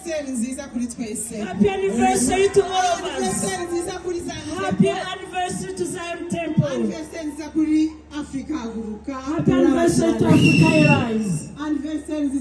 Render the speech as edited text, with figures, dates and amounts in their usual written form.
Anniversaire nziza kuri twese. Happy anniversary to all of us. Anniversaire nziza kuri Zion Happy Temple. anniversary to Zion Temple. Anniversaire nziza kuri Africa Haguruka. Happy anniversary to Africa Arise. Anniversaire nziza.